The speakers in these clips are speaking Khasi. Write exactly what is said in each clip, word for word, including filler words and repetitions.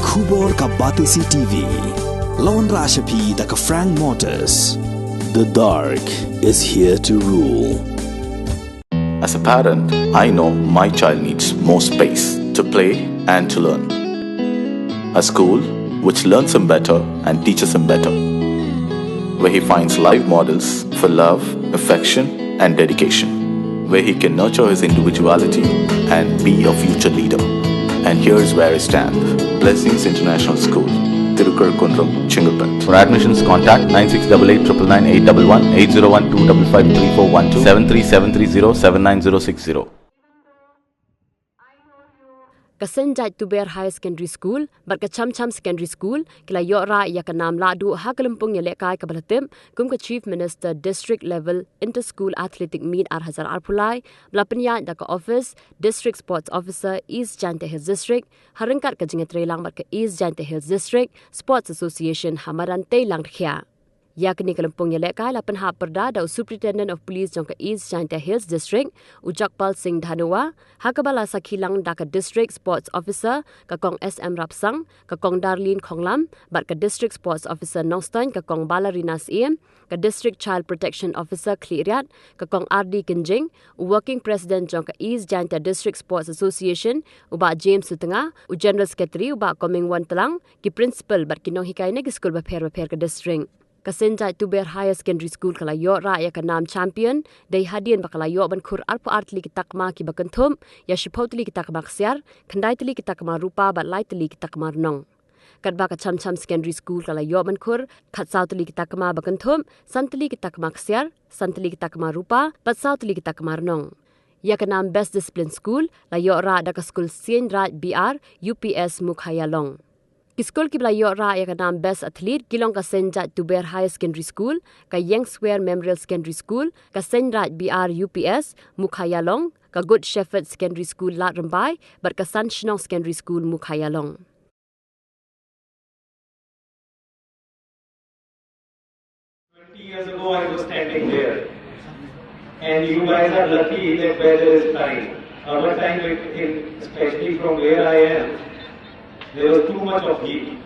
Khubor ka Batesi T V. Lawan Rashapi da ka Frank Motors. The dark is here to rule. As a parent, I know my child needs more space to play and to learn. A school which learns him better and teaches him better, where he finds live models for love, affection, and dedication, where he can nurture his individuality and be a future leader. And here's where I stand. Blessings International School, Tirukar Kundrum, Chengalpet. For admissions, contact nine six double eight triple nine eight double one, eight zero one two double five three four one two, seven three seven three zero seven nine zero six zero. Ka Saint Jait Tuber Higher Secondary School bad ka Cham Cham Secondary School ki la ïoh rah ïa ka nam lahduh ha ka lympung ïalehkai kaba la tip kum ka Chief Minister District Level Inter School Athletic Meet ar hajar arphew lai, ba la pynïaid da ka office District Sports Officer, East Jaintia Hills District, ha ryngkat ka jingïatreilang bad ka East Jaintia Hills District Sports Association ha madan Teilang Rkhia. Ïa kane ka lympung ïalehkai la pynhap pyrda da u Superintendent of Police jong ka East Jaintia Hills District, u Jagpal Singh Dhanua, ha kaba la sakhi lang da ka District Sports Officer, ka Kong S M Rapsang, ka Kong Darlene Khonglam, bad ka District Sports Officer Nongstoiñ, ka Kong Ballerina Syiem, ka District Child Protection Officer Khliehriat, ka Kong R D Kynjing, u Working President jong ka East Jaintia District Sports Association, u Bah James Utnga, u General Secretary, u Bah Comingone Tlang, ki principal bad ki nonghikai na ki skul bapher bapher ka district. Ka Saint Jait Tuber Higher Secondary School ka la ïoh rah ïa ka nam champion dei hadien ba ka la ïoh ban khur arphew ar tylli ki takma kiba kynthup ïa shiphew tylli ki takma ksiar, khyndai tylli ki takma rupa bad lai tylli ki takma rnong. Katba ka Cham Cham Secondary School ka la ïoh ban khur khatsaw tylli ki takma ba kynthup, san tylli ki takma ksiar, san tylli ki takma rupa bad saw tylli ki takma rnong. Ïa ka nam Best Discipline School la ïoh rah da ka skul Seiñ Raij B R U P S Mukhaïalong. Ki skul kiba la ïoh rah ïa ka nam Best Athlete ki long ka Saint Jait Tuber Higher Secondary School, ka Young Swer Memorial Secondary School, ka Seiñ Raij B R U P S Mukhaïalong, ka Good Shepherd Secondary School Lad Rymbai bad ka San Shnong Secondary School Mukhaïalong. Twenty years ago, I was standing there. And you guys are lucky that weather is fine. Our time, it, in, especially from where I am, there was too much of heat.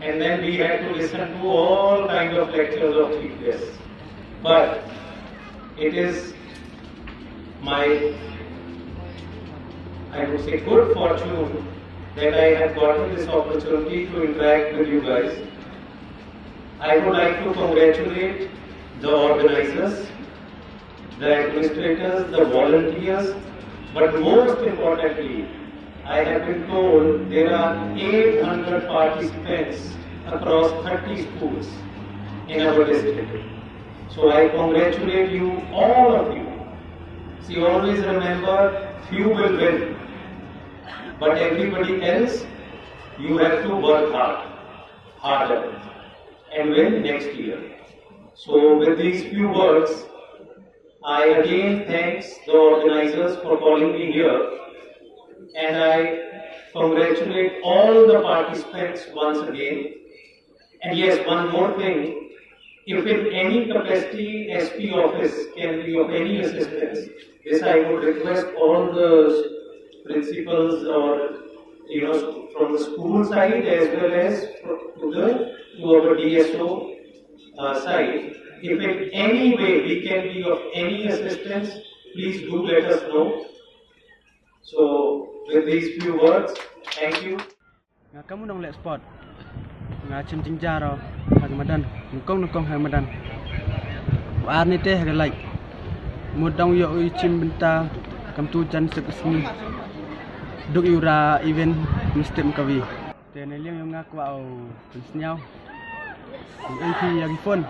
And then we had to listen to all kind of lectures of chief guests. But it is my, I would say, good fortune that I have gotten this opportunity to interact with you guys. I would like to congratulate the organizers, the administrators, the volunteers, but most importantly, I have been told there are eight hundred participants across thirty schools in our district. So I congratulate you, all of you. See, always remember, few will win, but everybody else, you have to work hard, harder, and win next year. So with these few words, I again thanks the organizers for calling me here, and I congratulate all the participants once again. And yes, one more thing, if in any capacity S P office can be of any assistance, this I would request all the principals or, you know, from the school side as well as to the, to our D S O uh, side. If in any way we can be of any assistance, please do let us know. So, with these few words, thank you. Nga kam u nongleh sport. Nga chim jingjia ruh ha ka madan, nyngkong nyngkong ha ka madan. U ar ne te ha ka lait. Mut dang ïoh u chim bynta kam tu jan sep ka sngi. Duk ïu ra event mesti mkawi. Te ne liang ïa nga kwah u pynsñiaw. Ïa ki, ïa ki phone.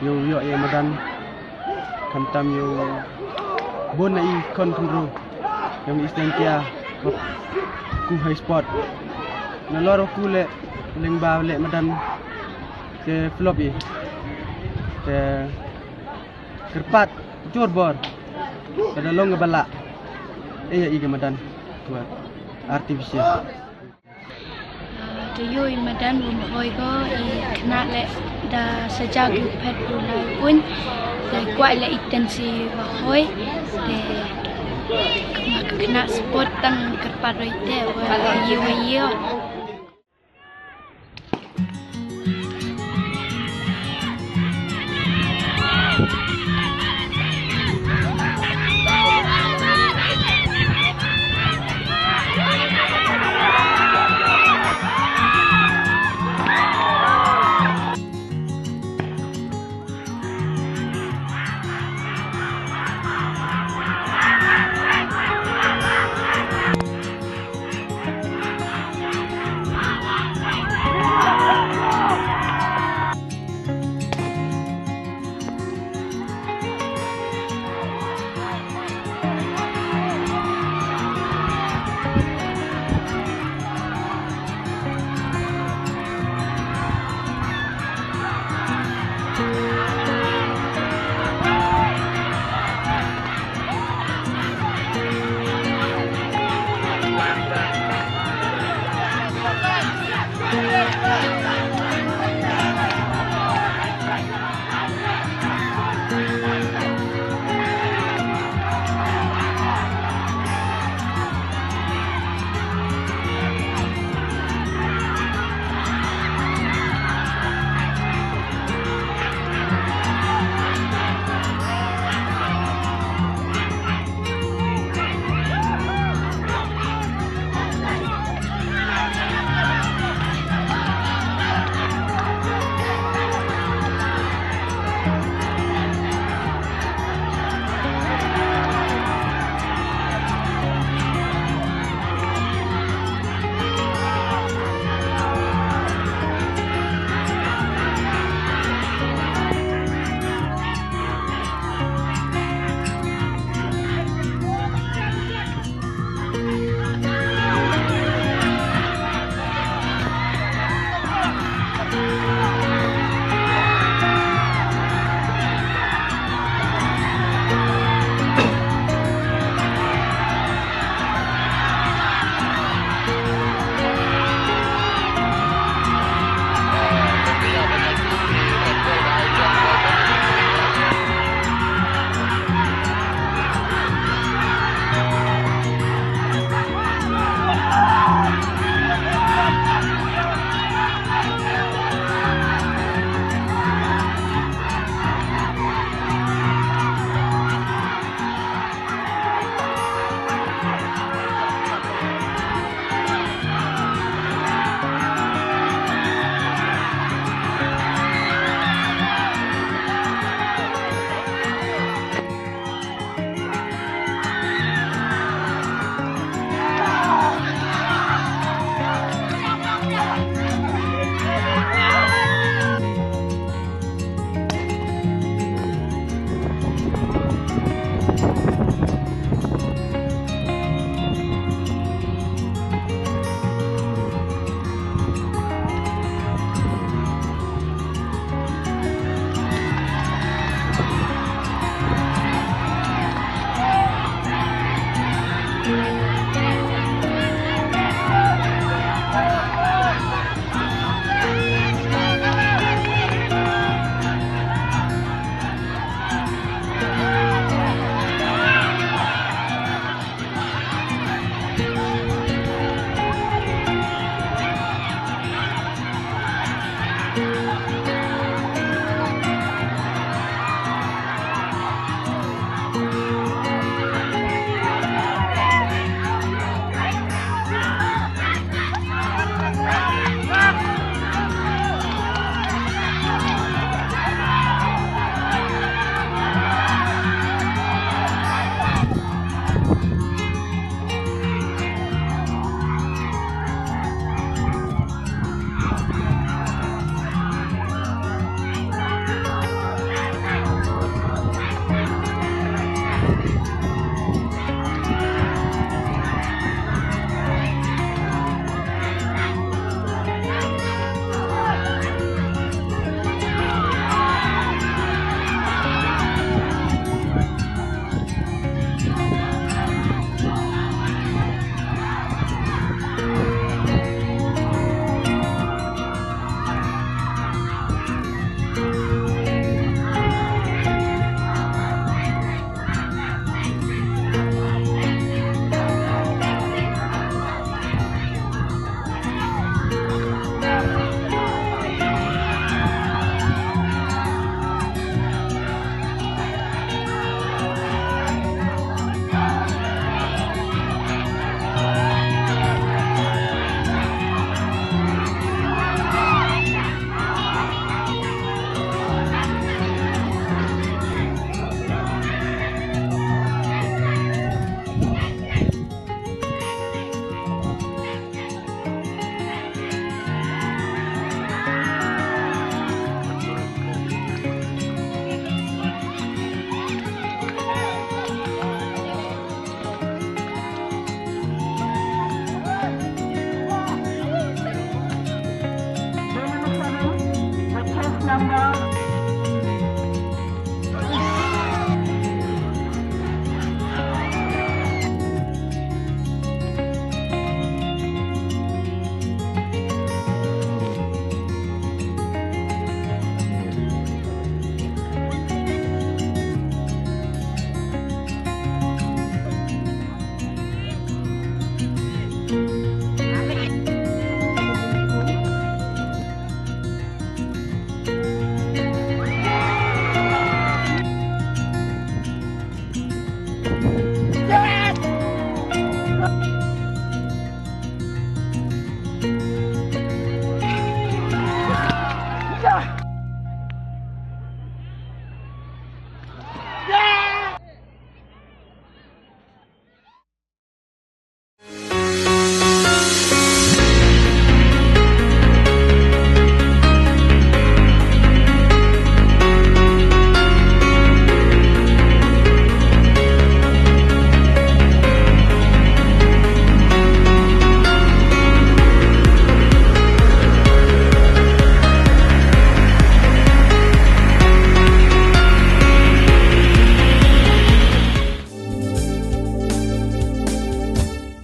Ïa u ïoh ïa madan. Khamtam ïa u bun na i khon khynru. Ïa u East Jaintia. Ku high sport. Nalor ku leh lyngba leh madan. Te flop i. Te kyrpad jur bor. Te da long kaba lah. Ïa i ka madan. Tuat. Artificial. Ah, te ïoh i madan bym hoi ko i khynnah leh da saja ki phet u lai un. Te kwah leh i tensi ba hoi. Te khynnah, khynnah sport tang kyrpad roi te wa ïoh wa ïoh.